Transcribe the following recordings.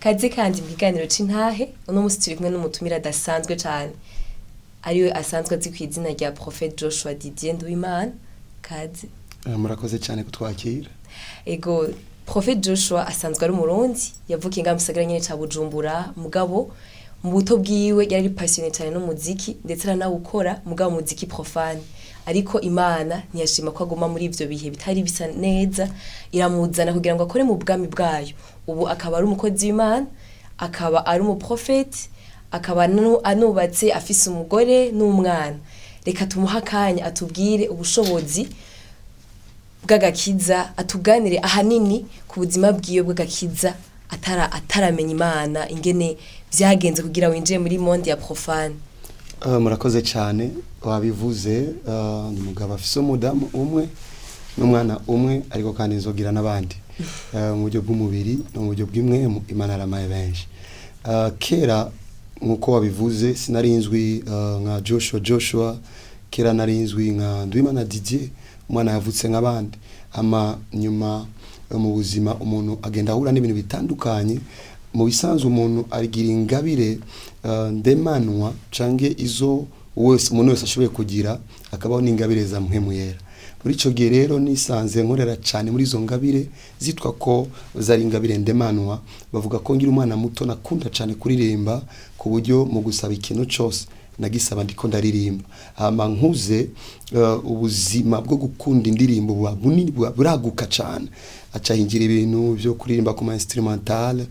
Kaze kandi mu kiganiro c'intahe. Uno musi turi kumwe n'umutumire adasanzwe cane, ariwe asanzwe azi kw'izina rya Prophète Joshua Didier Nduwimana. Kaze. Murakoze cyane kutwakira. Ego, Prophète Joshua asanzwe ari Umurundi, yavukiye ngaha mu gisagara nyene ca Bujumbura, mugabo mu buto bwiwe yari passionné cyane n'umuziki, ndetse aranawukora, mugabo umuziki profane. Ariko Imana ntiyashima ko aguma muri ivyo bihe bitari bisa neza, iramuzana kugira ngo akore mu bwami bwayo. Ubu akaba ari umukozi w'Imana, akaba ari umuprofeti, akaba anubatse, afise umugore n'umwana. Reka tumuhe akanya atubwire ubushobozi bw'agakiza, atuganire ahanini ku buzima bwiwe bw'agakiza ataramenya Imana, ingene vyagenze kugira winjiye muri monde ya profane. Murakoze cyane. Wabivuze, ni umugabo afise umudamu umwe n'umwana umwe, ariko kandi nzogira n'abandi. Mu buryo bw'umubiri no mu buryo bw'impwemu, Imana yaramaye benshi. Kera, nk'uko wabivuze, sinari nzwi nka Joshua Joshua. Kera nari nzwi nka Nduwimana Didier, umwana yavutse nk'abandi. Ama nyuma mu buzima umuntu agenda ahura n'ibintu bitandukanye. Mu bisanzwe umuntu agira ingabire ndemanwa canke izo wese umuntu wese ashoboye kugira, akabaho n'ingabire za Mpwemu Yera. Muri ico gihe rero nisanze nkorera cyane muri izo ngabire zitwa ko zari ingabire ndemanwa. Bavuga ko ngira umwana muto nakunda cyane kuririmba, ku buryo mu gusaba ikintu cose nagisaba ndiko ndaririmba. Hama nkuze, ubuzima bwo gukunda indirimbo buba bunini, buba buraguka cyane, aca hinjira ibintu byo kuririmba ku ma instrumental,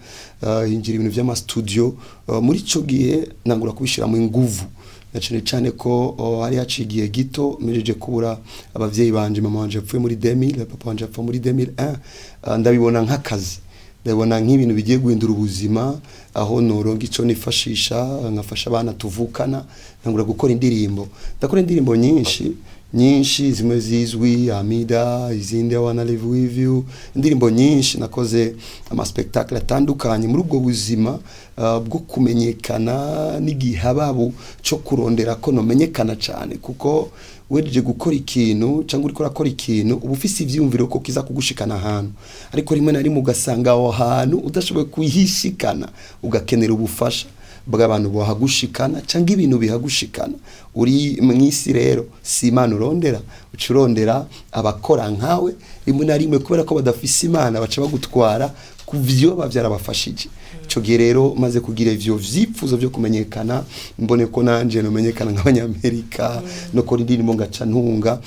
hinjira ibintu vy'ama studio. Muri ico gihe nangura kubishiramo inguvu, na cane cane ko hari haciye igihe gito mpejeje kubura abavyeyi banje. Mama wanje yapfuye muri 2000, papa wanje yapfa muri 2001. Ndabibona nk'akazi, ndabona nk'ibintu bigiye guhindura ubuzima, aho noronka ico nifashisha, nkafasha abana tuvukana. Ntangura gukora indirimbo, ndakora indirimbo nyinshi nyinshi, zimwe zizwi, Amida, izindi I Wanna Live With You, indirimbo nyinshi. Nakoze ama spectacle atandukanye muri ubwo buzima bwo kumenyekana n'igihababu cyo kurondera ko nomenyekana cyane, kuko wejeje gukora ikintu cyangwa uriko urakora ikintu, uba ufise ivyiyumviro ko kiza kugushikana ahantu, ariko rimwe na rimwe ugasanga aho hantu udashoboye kuhishikana, ugakenera ubufasha bw'abantu bohagushikana cyangwa ibintu bihagushikana. Uri mw'isi rero si Imana urondera, uca urondera abakora nkawe. Rimwe na rimwe, kubera ko badafise Imana, baca bagutwara ku vyo bavyarabafashije. Ico gihe rero maze kugira ivyo vyifuzo vyo kumenyekana, mbone ko nanje nomenyekana nk'Abanyamerika no kora indirimbo ngaca ntunga.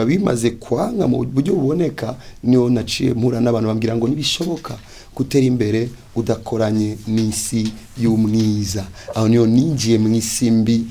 Bimaze kwanga mu buryo buboneka, niyo naciye mpura n'abantu bambwira ngo ntibishoboka gutera imbere udakoranye n'isi y'umwiza. Aho niyo ninjiye mu isi mbi.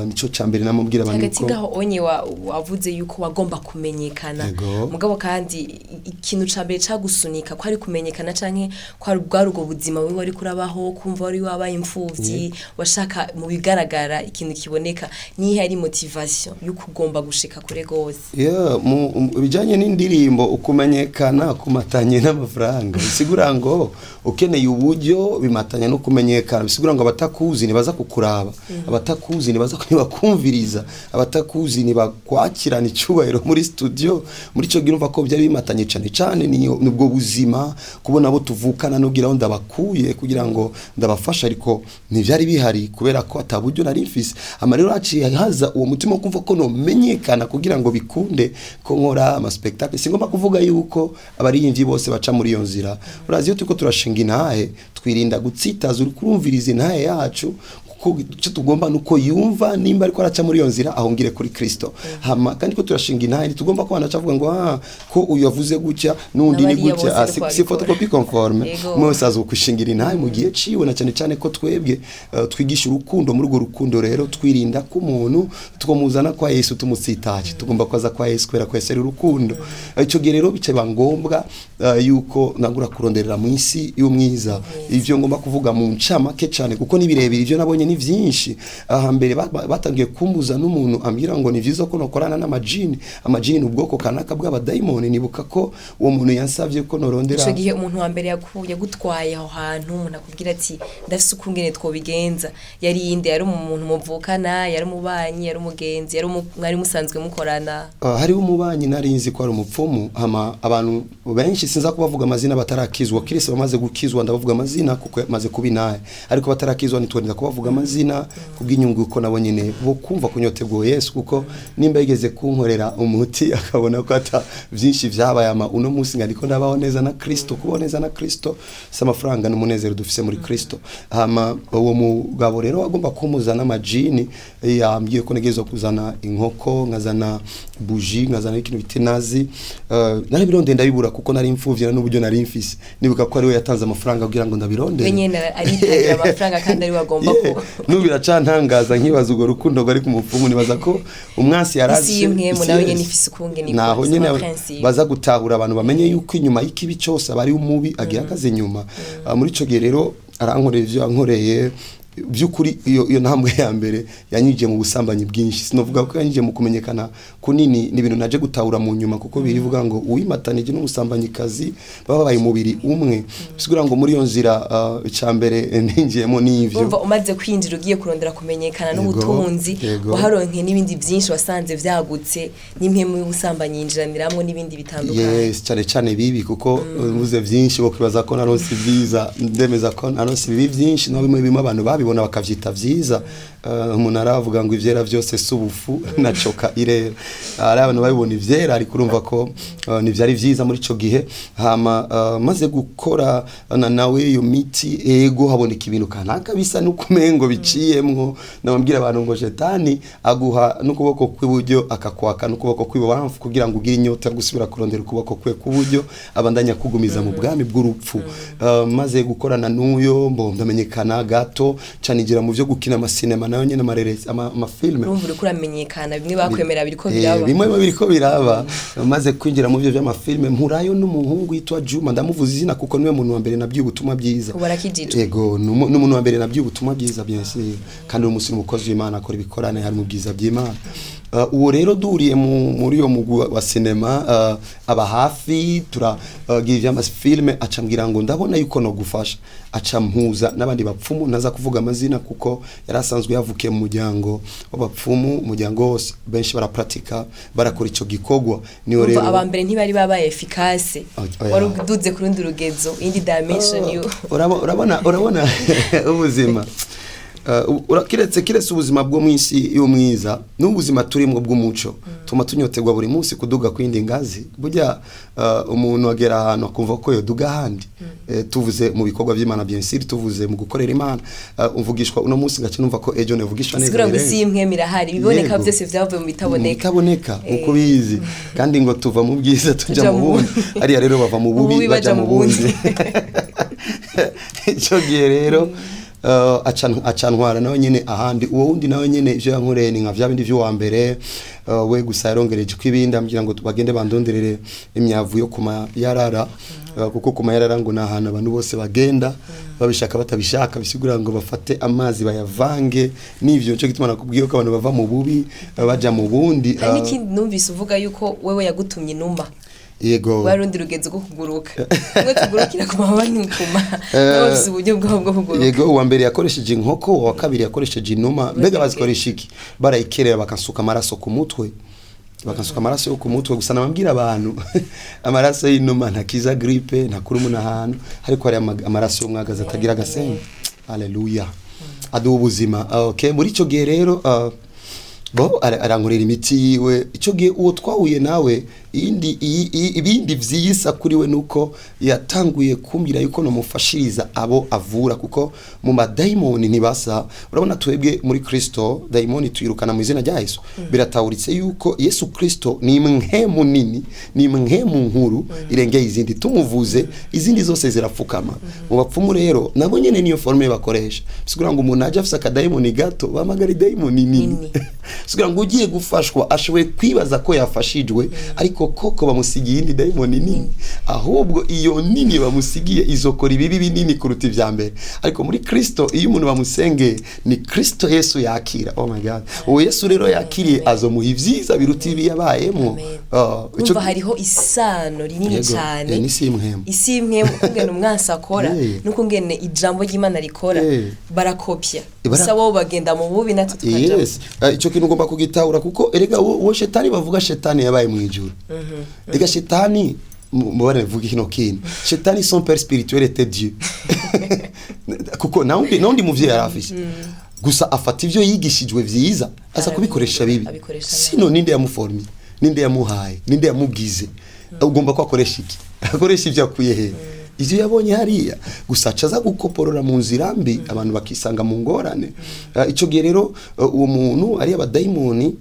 Nico ca mbere namubwira abantu Hagati ko ngaho onye wavuze yuko wagomba kumenyekana. Yego. Mugabo kandi ikintu ca mbere cagusunika ko ari kumenyekana, canke ko ari bwari ubwo buzima wewe wari kurabaho, kumva wari wabaye imfuvyi, washaka mu bigaragara ikintu kiboneka, nihe ari motivation yuko ugomba gushika kure gose? Yeah, mu bijanye n'indirimbo, ukumenyekana kumatanye n'amafaranga. Bisigura ngo ukeneye uburyo bimatanye no kumenyekana. Bisigura ngo abatakuzi ntibaza kukuraba, abatakuzi ntibaza, ntibakumviriza, abatakuzi ntibakwakirana icubahiro muri studio. Muri ico gihe urumva ko byari bimatanye cane cane nibwo buzima, kubona abo tuvukana nugira aho ndabakuye kugira ngo ndabafasha, ariko ntivyari bihari kubera ko ata buryo nari mfise. Ama rero haciye haza uwo mutima wo kumva ko nomenyekana kugira ngo bikunde ko nkora ama spectacle. Singomba kuvuga yuko abaririmbyi bose baca muri iyo nzira. Urazi, iyo turiko turashinga intahe, twirinda gutsitaza uri kurumviriza intahe yacu, kuko icyo tugomba nuko yumva nimba ariko araca muri iyo nzira ahongere kuri Kristo. Hama kandi ko turashinga intahe, ntitugomba ko abantu avuga ngo ah, ko uyu yavuze gutya n'undi ni N'abariya gutya. bose Ah, niko si babikora. photocopie conforme. Umwe wese azi gushingira intahe mu gihe ciwe, na cyane cyane ko twebwe twigisha urukundo. Muri urwo rukundo rero twirinda ko umuntu twamuzana kwa Yesu tumutsitaje. Tugomba kwaza kwa Yesu kubera ko Yesu ari urukundo. Ico gihe rero bice ngombwa yuko nagura kuronderera mu isi y'umwiza. Ivyo ngomba kuvuga mu ncamake cyane, kuko ni birebire, ivyo nabonye ni ni vyinshi. Aha mbere batangiye kumbuza n'umuntu ambwira ngo ni vyiza ko nokorana n'amajini. Amajini ni ubwoko kanaka bw'abadayimoni. Nibuka ko uwo muntu yansavye ko norondera. Ico gihe umuntu wa mbere yagutwaye aho hantu, umuntu akubwira ati ndafise ukungene twobigenza, yari inde? Yari umuntu muvukana, yari umubanyi, yari umugenzi, yari mwari musanzwe mukorana? Hariho umubanyi nari nzi ko ari umupfumu. Hama abantu benshi sinza kubavuga amazina batarakizwa, kirese bamaze gukizwa ndabavuga amazina kuko yamaze kuba inahe, ariko batarakizwa ntitwenda kubavuga amazina kubw'inyungu ko nabo nyene bo kumva kunyotegwa Yesu, kuko nimba yigeze kunkorera umuti akabona ko ata vyinshi vyabaye, ama uno munsi ngariko ndabaho neza na Kristo. Kubaho neza na Kristo si amafaranga, n'umunezero dufise muri Kristo. Hama uwo mugabo rero agomba kumuzana amajini, yambwiye ko ntegerezwa kuzana inkoko, nkazana buji, nkazana ikintu bita nazi. Narabirondeye ndabibura kuko nari imfuvyi n'uburyo nari mfise. Nibuka ko ari we yatanze amafaranga kugira ngo ndabirondere. We nyene aritangira amafaranga kandi ari we agomba Yeah. N'ubu biracantangaza nkibaza urwo rukundo rwari ku mupfumu. Nibaza ko umwansi yarazi Isi y'imwemu isi nawe yes. nyene ifise ukungene Naho ikora, nyene sama principe. baza gutahura, abantu bamenye yuko inyuma y'ikibi cyose aba ari umubi agihagaze inyuma. Muri ico gihe rero arankorera ivyo yankoreye. By'ukuri iyo ntambwe ya mbere yanyinjiye mu busambanyi bwinshi. Sinovuga ko yanyinjiye mu kumenyekana kunini, ni ibintu naje gutahura mu nyuma, kuko birivuga ngo uwimatanije n'umusambanyikazi baba babaye umubiri umwe. Bisigura ngo muri iyo nzira, icya mbere ninjiyemo n'ivyo. Urumva umaze kwinjira ugiye kurondera kumenyekana Yego, n'ubutunzi, yego. waharonke n'ibindi byinshi, wasanze vyagutse n'impemu y'ubusambanyi yinjiraniramwo n'ibindi bitandukanye. Yes, cyane cyane bibi, kuko mvuze byinshi bo kwibaza ko naronse ibyiza. Ndemeza ko naronse ibibi byinshi, no bimwe bimwe abantu babibona bakavyita vyiza. Umuntu aravuga ngo ivyera vyose si ubufu nacoka irera. Ari abantu babibona ivyera, ariko urumva ko ntivyari vyiza muri ico gihe. Hama maze gukora na nawe iyo miti, ego haboneka ibintu kanaka bisa n'ukumengo biciyemwo. Nababwira abantu ngo shetani aguha n'ukuboko kw'iburyo akakwaka n'ukuboko kw'ibubamfu kugira ngo ugire inyota yo gusubira kurondera ukuboko kwe kw'uburyo, abandanya kugumiza mu bwami bw'urupfu. Maze gukorana n'uyo mbo ndamenyekana gato, canigira mu vyo gukina amasinema nayo nyene, amareresi, amafilme. Urumva uriko uramenyekana, bimwe bakwemera biriko biraba. Bimwe biba biriko biraba. Maze kwinjira mu byo by'amafilme, mpurayo n'umuhungu yitwa Juma. Ndamuvuza izina kuko niwe muntu wa mbere nabwiye ubutumwa bwiza. Ubu arakijijwe? Yego, n'umuntu wa mbere nabwiye ubutumwa bwiza, bien sûr, kandi uyu munsi ni umukozi w'Imana, akora ibikorane hari mu bwiza by'Imana. Uwo rero duriye muri uyo mugwi wa sinema, aba hafi turagira ivy'amafilme, aca ambwira ngo ndabona yuko nogufasha, aca mpuza n'abandi bapfumu ntaza kuvuga amazina kuko yari asanzwe yavukiye mu muryango w'abapfumu, umuryango wose benshi barapratika, barakora ico gikorwa. Niyo Urumva rero aba mbere ntibari babaye efficace. Oya. Wari uduze ku rundi rugezo, iyindi dimension yo Urabona ubuzima, kiretse ubuzima bwo mu isi y'umwiza n'ubuzima turimwo bw'umuco, tuma tunyoterwa buri munsi kuduga kwindi ngazi. Burya umuntu agera ahantu akumva ko yoduga ahandi. Tuvuze mu bikorwa by'Imana, bien sûr, tuvuze mu gukorera Imana, umvugishwa uno munsi ngace numva ko ejo nevugishwa neza Sigura ngo birenze. isi y'imwemu irahari, ibiboneka Yego. byose vyavuye mu bitaboneka. Bitaboneka uko bizi, kandi ngo tuva mu bwiza tuja Tuja mu mu bundi. bundi. Ariya rero bava mu Mu bubi bubi baja baja mu mu bundi. bundi. Ico gihe rero aca ntwara nawe nyene ahandi. Uwo wundi nawe nyene ivyo yankoreye ni nka vya bindi vy'uwa mbere, we gusa yarongereje ko ibindi, ambwira ngo bagende bandonderere imyavu yo kuma yarara, kuko kuma yarara ngo ni ahantu abantu bose bagenda babishaka batabishaka. Bisigura ngo bafate amazi bayavange n'ivyo. Nico gituma nakubwiye ko abantu bava mu bubi baja mu bundi. Hari n'ikindi numvise uvuga yuko wewe yagutumye inuma. Yego. Wari urundi rugezo rwo kuguruka, umwe tugurukira ku mababa n'ukuma, nabo bafise uburyo bwabo bwo kuguruka. Yego, uwa mbere yakoresheje inkoko, uwa kabiri yakoresheje inuma. Mbega bazikoresha iki? Barayikerera bakansuka amaraso ku mutwe, bakansuka amaraso yo ku mutwe. Gusa nababwira abantu, amaraso y'inuma ntakiza grippe, ntakura umuntu ahantu, ariko hari amaraso y'umwagazi atagira agasembe. Haleluya, aduha ubuzima. Okay, muri ico gihe rero bo arankorera imiti yiwe. Icyo gihe uwo twahuye nawe iyindi ibindi vyiyisa kuri we nuko yatanguye kumbwira yuko nomufashiriza abo avura, kuko mu madayimoni ntibasa. Urabona twebwe muri Kristo dayimoni tuyirukana mu izina rya Yesu. Biratahuritse yuko Yesu Kristo ni imwe nini, ni imwe mu nkuru irengeye izindi. Tumuvuze izindi zose zirapfukama. Mu bapfumu rero nabo nyene niyo forme bakoresha. Bisigura ngo umuntu aje afise akadayimoni gato, bahamagara idayimoni nini. Nini. Kugira ngo ugiye gufashwa ashoboye kwibaza ko yafashijwe, ariko koko bamusigiye iyindi dayimoni nini. Ahubwo iyo nini bamusigiye izokora ibibi binini kuruta ibya mbere. Ariko muri Kristo, iyo umuntu bamusengeye, ni Kristo Yesu yakira. Oh my God, uwo Yesu rero yakiriye azomuha ibyiza biruta ibi yabayemo. Amen. Ah, Urumva hariho isano rinini Yego, cyane. N'isi y'impwemu. Isi y'impwemu, ukungene umwansi akora n'ukungene ijambo ry'Imana rikora, barakopya. Gusa bo bagenda mu bubi, natwe tukaja Yes. Ico kintu ugomba kugitahura, kuko erega uwo shetani bavuga, shetani yabaye mu ijuru. Erega shetani, mubare mvuga kino kintu, shetani, son père spirituel était Dieu, kuko nawundi muvyeyi yari afise. Gusa afata ivyo yigishijwe vyiza, aza kubikoresha bibi. Abikoresha nabi. Sino ninde yamuformye? Ninde yamuhaye? Ninde yamugize? Ugomba ko akoresha iki? Akoresha ivyo akuye he? Ivyo yabonye hariya. Gusa aca aza gukoporora mu nzira mbi, abantu bakisanga mu ngorane. Ico gihe rero, uwo muntu ari abadayimoni,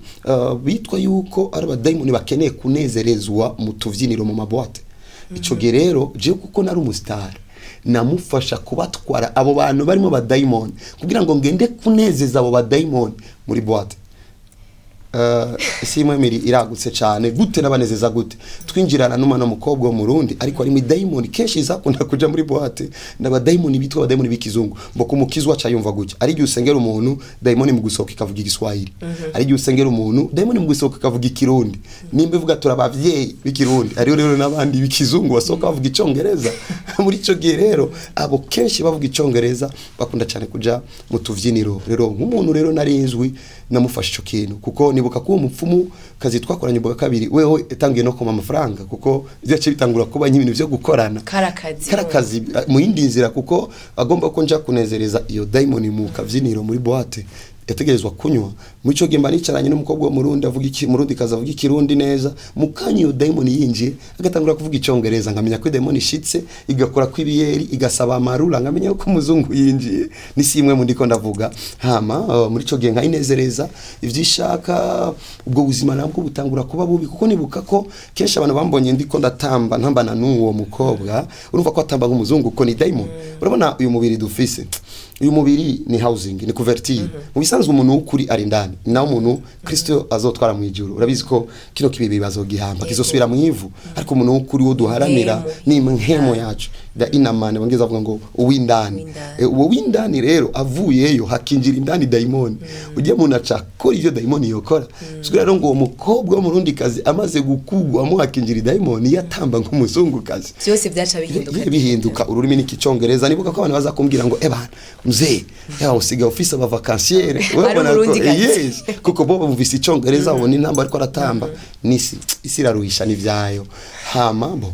bitwa yuko ari abadayimoni bakeneye kunezerezwa mu tuvyiniro, mu ma boîtes. Ico gihe rero jewe, kuko nari umusitari, namufasha kubatwara abo bantu barimo badayimoni, kugira ngo ngende kunezeza abo badayimoni muri boîte. Isi imwe miri iragutse cyane. Gute n'abanezeza gute? Twinjirana n'umwana w'umukobwa wo mu Rundi, ariko harimo idayimoni. Kenshi zakunda kuja muri boîte n'abadayimoni bitwa abadayimoni b'ikizungu. Mbo kumukizwa aca yumva gutya. Ari igihe usengera umuntu, dayimoni mu gusohoka ikavuga Igiswahili. Ari igihe usengera umuntu, dayimoni mu gusohoka ikavuga Ikirundi. Nimba ivuga turabavyeyi b'Ikirundi, hariho rero n'abandi b'ikizungu basohoka bavuga Icongereza. Muri ico gihe rero, abo kenshi bavuga Icongereza bakunda cyane kuja mu tuvyiniro. Rero nk'umuntu rero narinzwi, namufashe ico kintu, kuko nibuka ko uwo mupfumu kazi twakoranye ubwa kabiri, weho yatangiye no kuma amafaranga, kuko byaciye bitangura kuba nk'ibintu vyo gukorana. Karakazi. Karakazi mu yindi nzira, kuko agomba ko nja kunezereza iyo daimoni mu kavyiniro, muri boîte, yategerezwa kunywa. Muri ico gihe mba nicaranye n'umukobwa wo mu Rundi avuga iki, Murundi kaza avuga Ikirundi neza. Mu kanya iyo daimoni yinjiye, agatangura kuvuga Icongereza, nkamenya ko daimoni ishitse, igakora ko ibiyeri, igasaba amarura, nkamenya ko umuzungu yinjiye. Nisi imwe mu ndiko ndavuga. Hama muri ico gihe nkayinezereza ivyishaka. Ubwo buzima nabwo butangura kuba bubi, kuko nibuka ko kenshi abantu bambonye ndiko ndatamba, ntambana n'uwo mukobwa. Urumva ko atamba nk'umuzungu, ko ni daimoni. Urabona uyu mubiri dufise, uyu mubiri ni housing, ni couverture. Mu bisanzwe umuntu w'ukuri ari indani, naho umuntu Kristo azotwara mu ijuru. Urabizi ko kino kibibi bazogihamba, kizosubira mu ivu, ariko umuntu w'ukuri wo duharanira ni impwemu yacu, the inner man. Bongeza bavuga ngo uw'indani. Uw'indani. Uwo w'indani rero avuyeyo, hakinjira indani daimoni, ujye umuntu aca akora ivyo daimoni yokora. Mm. Rero ngo uwo mukobwa w'Umurundi kazi amaze gukugwamo, hakinjira daimoni, yatamba nk'umuzungukazi. Byose byaca bihinduka. Bihinduka ururimi n'ikicongereza. Nibuka ko abantu baza kumbwira ngo: "Ebana mzee, yawe usigaye ufise aba vacanciers." Ari Umurundikazi. Yes, kuko bo bumvise Icongereza, babona intamba ariko aratamba. Nisi isi iraruhisha n'ivyayo. Hama bo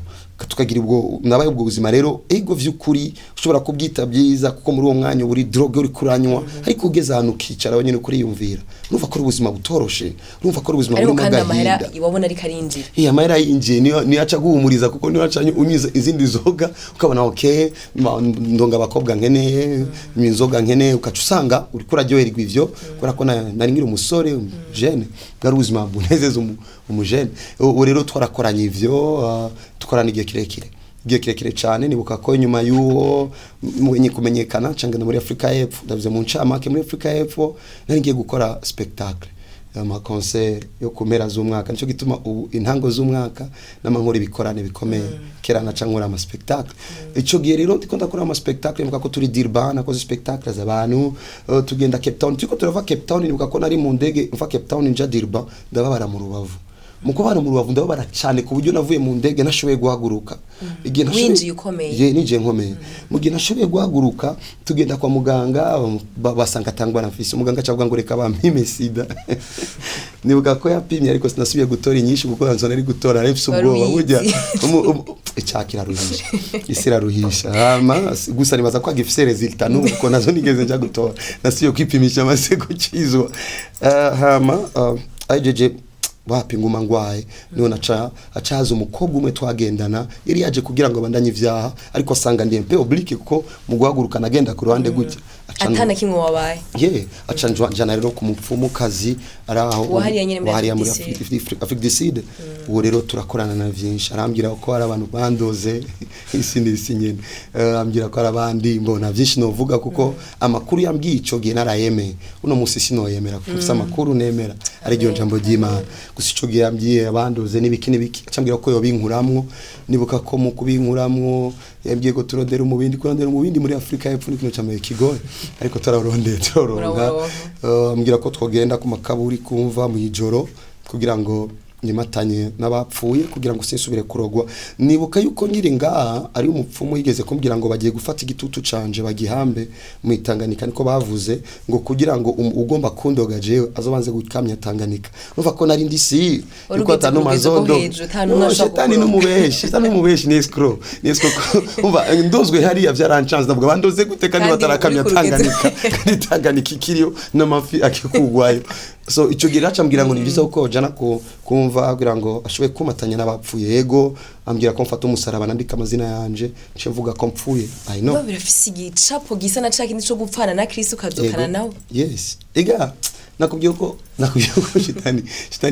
tukagira ubwo nabaye ubwo buzima rero. Ego, vy'ukuri ushobora kubwita byiza, kuko muri uwo mwanya uri drogue, uri kuranywa, ariko ugeze ahantu ukicara wenyine kuriyumvira, urumva ko ari ubuzima butoroshe, urumva ko ari ubuzima Ariko burimo kandi amahera agahinda. iwabona ariko arinjira. Iya, amahera yinjiye niyo aca guhumuriza, kuko niyo aca unyuze izindi nzoga ukabona okay, ndonga abakobwa nkeneye, nywa inzoga nkeneye, ukaca usanga uriko uraryoherwa ivyo, kubera ko nari nkiri umusore jeune. Bwari ubuzima bunezeza umujene. Ubu rero twarakoranye ivyo, dukorana igihe kirekire, igihe kirekire cyane. Nibuka ko nyuma y'uwo mwenye kumenyekana cangana muri Afrika y'Epfo, ndavuze mu ncamake, muri Afrika y'Epfo nari ngiye gukora spectacle, ama concert yo ku mpera z'umwaka. Nicyo gituma ubu intango z'umwaka n'amankora ibikorane bikomeye. Kera naca nkora ama spectacle. Ico gihe rero ndiko ndakora ama spectacle, nibuka ko turi Durban, nakoze spectacle z'abantu, tugenda Cape Town. Turiko turava Cape Town, nibuka ko nari mu ndege mva Cape Town nja Durban, ndababara mu rubavu. Mu kubara mu rubavu ndababara cyane, ku buryo navuye mu ndege nashoboye guhaguruka. Igihe Winjiye ukomeye. Ye, ninjiye nkomeye. Mu gihe nashoboye guhaguruka, tugenda kwa muganga, basanga atangwa na mfise. Umuganga acavuga ngo reka bampime sida. Nibuka ko yapimye, ariko sinasubiye gutora inyinshi, kuko nzo nari gutora nari mfise Wari ubwoba. uyizi. Burya icyaha kiraruhisha, isi iraruhisha. Hama gusa nibaza ko agifise résultat n'ubu, kuko nazo nigeze nja gutora, nasubiye kwipimisha amaze gukizwa. Hama ajeje wapi, nguma ngwaye. Niho naca acaza umukobwa umwe twagendana, yari yaje kugira ngo abandanye ivyaha, ariko asanga ndi un peu oblique, kuko mu guhaguruka nagenda ku ruhande gutya. Atana kimwe wabaye. Ye, aca njana rero ku mupfumukazi ari aho Wahariya nyene muri wahariya muri Afrique du Afrique du Sud. Uwo rero turakorana na vyinshi, arambwira ko hari abantu bandoze isi n'isi nyene. Arambwira ko hari abandi mbona vyinshi novuga, kuko amakuru yambwiye ico gihe narayemeye, uno musi sinoyemera kuko mfise amakuru nemera ari ryo jambo ry'Imana. Gusa ico gihe yambwiye abandoze n'ibiki n'ibiki, acambwira ko yobinkuramwo. Nibuka ko mu kubinkuramwo yambwiye ko turondera umubindi, kurondera umubindi muri Afrika y'Epfo ni ikintu ca mbere kigoye, ariko turarondeye turoronka. Uraworonka. Ambwira ko twogenda ku makaburi kumva mu ijoro kugira ngo nyimatanye n'abapfuye, kugira ngo sinsubire kurogwa. Nibuka yuko nkiri ngaha ari umupfumu yigeze kumbwira ngo bagiye gufata igitutu canje bagihambe mu Tanganyika, niko bavuze, ngo kugira ngo ugomba kundoga jewe azobanze gukamya Tanganyika. Urumva ko nari ndi si Wari yuko ugeze ku atanu rugendo rwo mazondo hejuru, ata n'umwe No, ashobora shetani kukuroga. n'umubeshi, shetani n'umubeshi, ni escroc, ni escroc. Umva ndozwe hariya vyarancanze, ndavuga bandoze gute kandi Kandi batarakamya uri ku rugendo. Tanganyika, kandi Tanganyika ikiriyo n'amafi akikugwayo. So ico gihe raca ambwira ngo ni byiza ko jana ku kumva kugira ngo ashobore kumatanya n'abapfuye. Yego, ambwira ko mfata umusaraba nandika amazina yanje, nce mvuga ko mpfuye, I know. Biba birafise igicapo gisa na ca kindi co gupfana na Kristo ukazukana Yego. nawe. Yes, ega nakubwiye ko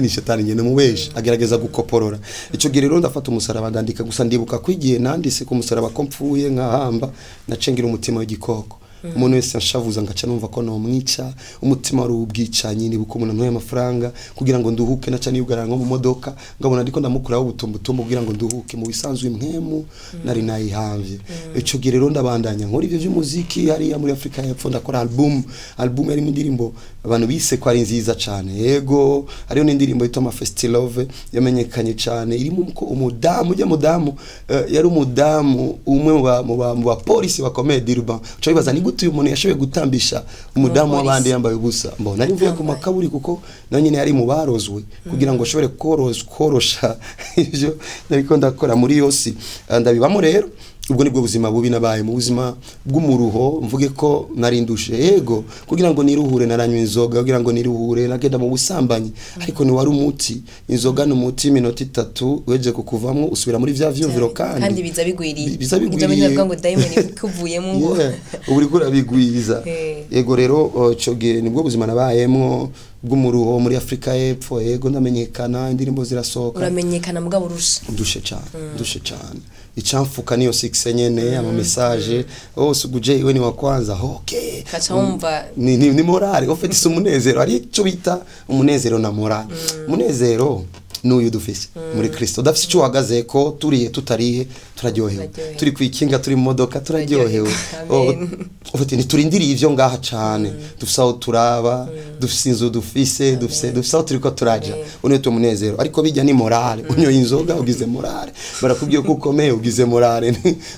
shetani nyene mubeshi agerageza gukoporora. Ico gihe rero ndafata umusaraba ndandika. Gusa ndibuka ko igihe nanditse ku musaraba ko mpfuye nkahamba, nacengira umutima w'igikoko. Umuntu wese anshavuza ngaca numva ko nomwica. Umutima wari ubwicanyi. Nibuka umuntu antoye amafaranga kugira ngo nduhuke, naca niyugarana nko mu modoka, ngabona ndiko ndamukuraho ubutumbutumbu kugira ngo nduhuke. Mu bisanzwe impwemu nari nayihamvye. Ico gihe rero ndabandanya nkora ivyo vy'umuziki hariya muri Afrika y'Epfo, ndakora album yarimo indirimbo abantu bise ko ari nziza cane. Yego, hariyo n'indirimbo yitwa Mafestilove yamenyekanye cane, irimo ko umudamu ujya mudamu, yari umudamu umwe mu bapolisi bakomeye Durban. Uca wibaza ni gute uyu muntu yashoboye gutambisha umudamu Umupolisi. w'abandi yambaye ubusa. Mbona nari mvuye ku makaburi, kuko nawe nyine yari mu barozwe kugira ngo ashobore korosha ivyo nariko ndakora muri yosi. Ndabibamo rero. Ubwo nibwo buzima bubi nabaye mu buzima bw'umuruho, mvuge ko narindushe. Yego, kugira ngo niruhure naranywa inzoga, kugira ngo niruhure nagenda mu busambanyi, ariko ni wari umuti. Inzoga ni umuti iminota 3, weje kukuvamwo usubira muri vya vyumviro kandi Kandi biza bigwiriye. Biza Ijambo bigwiriye. riravuga ngo dayimoni kuvuyemo ngo Yeah, ubu uriko urabigwiza. Yego rero, ico gihe nibwo buzima nabayemwo bw'umuruho muri Afrika y'Epfo. Yego, ndamenyekana, indirimbo zirasohoka. Uramenyekana mugabo urusha. Ndushe cyane, ndushe cyane. Icamfuka niyo 6 nyene, ama message: "Oh, Suguje, iwe ni wa kwanza." Okay. Ugaca wumva Ni morale en fait, si umunezero. Ari ico bita umunezero na morale. Umunezero n'uyu dufise muri Kristo, udafise icyo uhagaze ko turiye tutariye turaryohewe, Turaryohewe. turi kwikinga, turi mu modoka turaryohewe. Oh, Amen. en fait ntiturindiriye ivyo ngaha cane, dufise aho turaba, dufise inzu, dufise aho turiko turaja. Uno ni umunezero, ariko bijya ni morale. Unyoye inzoga ugize morale, barakubwiye ko ukomeye ugize morale.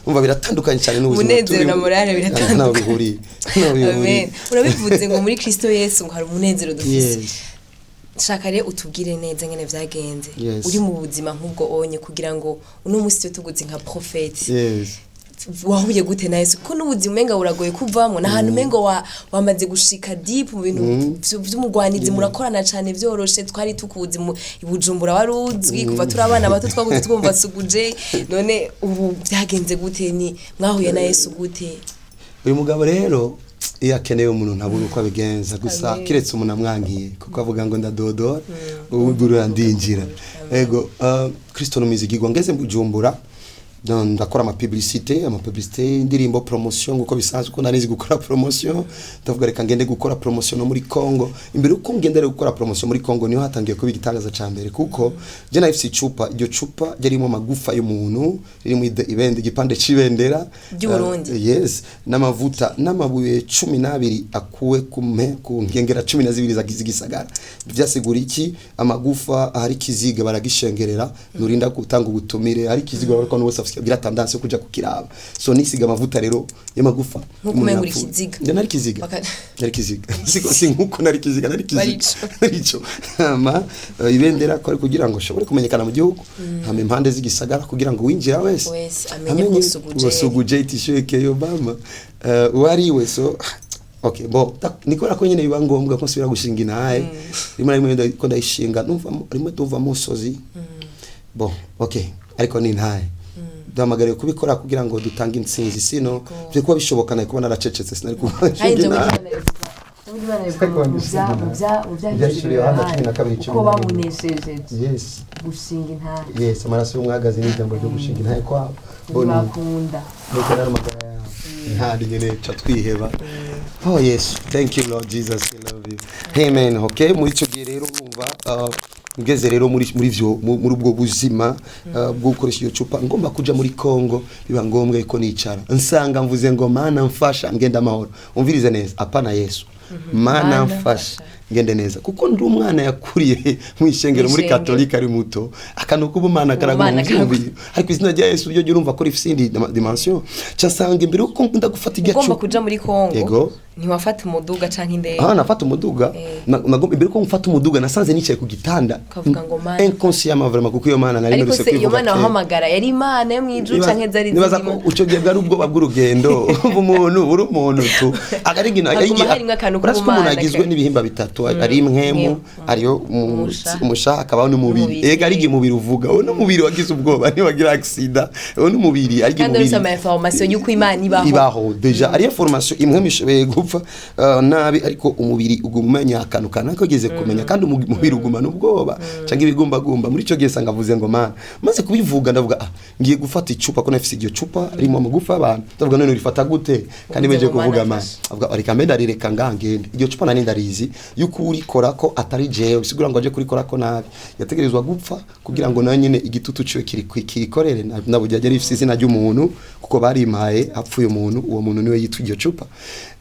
Umva biratandukanye cyane n'ubuzima Umunezero na turimo. morale biratandukanye. Ntaho bihuriye, ntaho bihuriye. Amen. Urabivuze ngo muri Kristo Yesu ngo hari umunezero dufise. Yes. Shaka rero utubwire neza ngene vyagenze Yes. uri mu buzima nk'ubwo onye, kugira ngo uno munsi tube tuguzi nka prophet. Yes. Wahuye gute na Yesu? Kuko n'ubuzima umenga buragoye kuvamwo, n'ahantu umengo wamaze gushika deep mu bintu vy'umugwanizi, murakorana cane vyoroshe. Twari tukuzi mu i Bujumbura, wari uzwi kuva turi abana bato, twakuze twumva Suguje. None ubu vyagenze gute? Ni mwahuye na Yesu gute? Uyu mugabo rero iyo akeneye umuntu ntabura uko abigenza gusa, Amen. kiretse umuntu amwankiye, kuko avuga ngo ndadodora ubugurura ndinjira. Ego, Kristo numizigirwa. Ngeze mu Bujumbura ndakora ama publicité indirimbo, promotion, nguko bisanzwe ko narizi gukora promotion. Ndavuga reka ngende gukora promotion no muri Congo. Imbere uko ngende rero gukora promotion muri Congo, niho hatangiye kuba igitangaza ca mbere, kuko je nahifise icupa. Iryo cupa ryarimo amagufa y'umuntu, ririmo ibende, igipande c'ibendera Ry'Uburundi. Yes, n'amavuta n'amabuye 12 akuwe ku nkengera 12 zagize igisagara. Vyasigura iki? Amagufa ahari ikiziga baragishengerera, nurinda gutanga ubutumire hari ikiziga, bariko n'uwese afise agira tendance yo kuja kukiraba. So nisiga amavuta rero y'amagufa. Nkuko umenga uri ikiziga. Njye nari ikiziga. Nari ikiziga, siko si nkuko nari ikiziga, nari ikiziga. Barico. Narico. Hama ibendera ko ari kugira ngo ushobore kumenyekana mu gihugu, hama impande z'igisagara kugira ngo winjira wese Wese amenye ko Suguje. Ngo Suguje itisheke Obama uwo ari we. So okay, bo nikora ko nyene biba ngombwa ko nsubira gushinga intahe. Rimwe na rimwe ko ndayishinga numva rimwe tuva musozi. Bon, okay, ariko ni intahe. Duhamagariwe kubikora kugira ngo dutange intsinzi, sino byo kuba bishoboka nari kuba naracecetse, sinari kuba Kandi nshinga ijambo intahe. ry'Imana rivuga mu bya Ibyahishuriwe Yohana 12, uko 11. bamunesheje Yes. gushinga intahe. Yes, amaraso y'umwagazi n'ijambo ryo gushinga intahe kwabo. Boni ntibakunda. Nuko rero amagara yabo ntandi nyene ca twiheba. Oh yes, thank you Lord Jesus, we love you, amen. Okay, muri ico gihe rero urumva, ngeze rero muri vyo muri ubwo buzima bwo gukoresha iyo cupa, ngomba kuja muri Congo, biba ngombwa ko nicara nsanga mvuze ngo: "Mana mfasha ngenda amahoro." Umvirize neza, apana Yesu, Mana Mana mfasha mfasha. ngende neza, kuko ndi umwana yakuriye mu ishengero muri Mw'ishengero. Katolika ari muto, akantu k'ubumana karaguma mu Ubumana karaguma. vyumviro, ariko izina rya Yesu ryo urumva ko rifise indi dimension. Ca nsanga imbere uko ndagufata irya Ugomba cupa kuja muri Kongo, Yego. ntiwafata umuduga canke indege? Ah, nafata umuduga. Imbere ko mfata umuduga nasanze nicaye ku gitanda. Ukavuga ngo Mana. Inconsciemment vraiment, kuko iyo Mana nari Ariko mperutse se iyo kwivuga Mana kera. wahamagara yari Imana yo mw'ijuru canke zari Nibaza ko zirimo? uco gihe bwari ubwoba bw'urugendo. Umuntu uri umuntu tu akarigina. Haguma harimwo akantu Urasi ko umuntu k'ubumana agizwe n'ibihimba bitatu, ari impwemu, Impwemu. ariyo Umushaha. umushaha, akabaho n'umubiri. N'umubiri. Ega ari igihe umubiri uvuga, uwo n'umubiri wagize ubwoba ntiwagira accident, uwo n'umubiri ari igihe Kandi uretse umubiri ama information y'uko Imana ibaho. Ibaho déjà, ari information imwe mishoboye gupfa nabi, ariko umubiri uguma umenya akantu kanaka ugeze kumenya, kandi umubiri ugumana ubwoba cyangwa ibigumbagumba. Muri icyo gihe sanga avuze ngo Mana, maze kubivuga ndavuga: "Ah, ngiye gufata icupa," ko nafise iryo cupa ririmo amagufa y'abantu. Ndavuga: "None urifata gute kandi Uvuze meje ngo Mana kuvuga Mana?" mfasha. Avuga: "Reka mbe ndarireka ngangende." Iryo cupa nari ndarizi yuko urikora ko atari jewe, bisigura ngo aje kurikora ko nabi yategerezwa gupfa kugira ngo nawe nyine igitutu ciwe kiri kikorere. Nabujya yari rifise izina ry'umuntu, kuko barimpaye apfuye umuntu, uwo muntu niwe yitwa iryo cupa.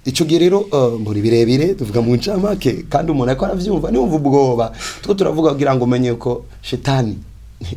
Ico gihe rero muri birebire tuvuga mu ncamake, kandi umuntu ariko aravyumva niwumva ubwoba tuko turavuga kugira ngo umenye ko shetani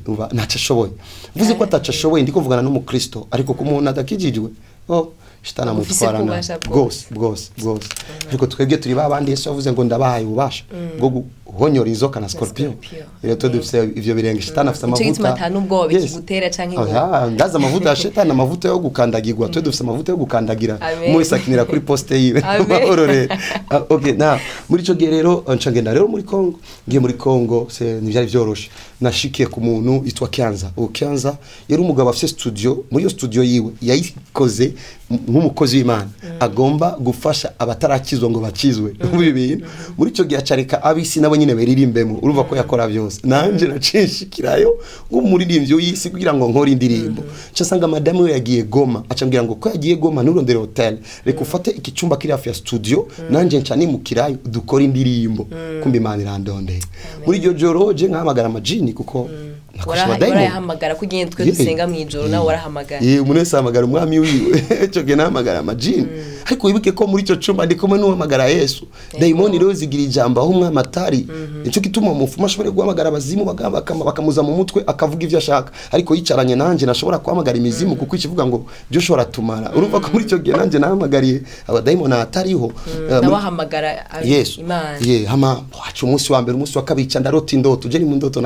umva ntaco ashoboye. Mvuze ko ataco ashoboye, ndiko mvugana n'umukristo, ariko ku muntu adakijijwe, oh, shetani Ufise amutwarana ububasha bwose. Bwose, bwose, bwose. Ariko twebwe turi babandi Yesu yavuze ngo: "Ndabahaye ububasha bwo guhonyora inzoka na scorpion." Scorpion. Rero twe dufise ivyo birenge, shetani afise Nico amavuta. gituma ata n'ubwoba Yes. ikigutera canke ngo Oya, ndazi amavuta ya shetani, amavuta yo gukandagirwa. Twe dufise amavuta yo gukandagira. Amen. Umwe wese akinira kuri poste yiwe. Amen. Amahoro rero. Ah, okay, na muri ico gihe rero nca ngenda rero muri Congo. Ngiye muri Congo se ntivyari vyoroshe. Nashikiye ku muntu yitwa Kianza. Uwo Kianza yari umugabo afise studio. Muri iyo studio yiwe yayikoze nk'umukozi w'Imana agomba gufasha abatarakizwa ngo bakizwe muri ibi bintu. Muri ico gihe acareka abisi nabo nyine beririmbemo. Urumva ko yakora byose, nanje nacinshikirayo nk'umuririmbyi w'isi kugira ngo nkore indirimbo. Nca nsanga madamu we yagiye Goma, acambwira ngo ko yagiye Goma nturondere hotel, reka ufate iki cyumba kiri hafi ya studio, nanje nca nimukirayo dukora indirimbo. Kumbe Imana irandondeye muri iryo joro, je nkahamagara amajini kuko nakoresha abadayimoni. Warayahamagara ko ugenda, twe dusenga mu ijoro, nawe warahamagara. Ye, umuntu wese ahamagara umwami wiwe. Ico gihe nahamagara amajini, ariko wibuke ko muri ico cumba ndi kumwe n'uhamagara Yesu. Dayimoni rero zigira ijambo aho umwami atari. Nico gituma umupfumu ashobora guhamagara abazimu bakamuza mu mutwe akavuga ivyo ashaka, ariko yicaranye nanje nashobora guhamagara imizimu, kuko ikivuga ngo Joshua aratumara. Urumva ko muri ico gihe nanje nahamagariye abadayimoni ahatariho. Nawe ahamagara Yesu. Imana. Ye, hama wacu umunsi wa mbere, umunsi wa kabiri, ca ndarota indoto. Je ni mu ndoto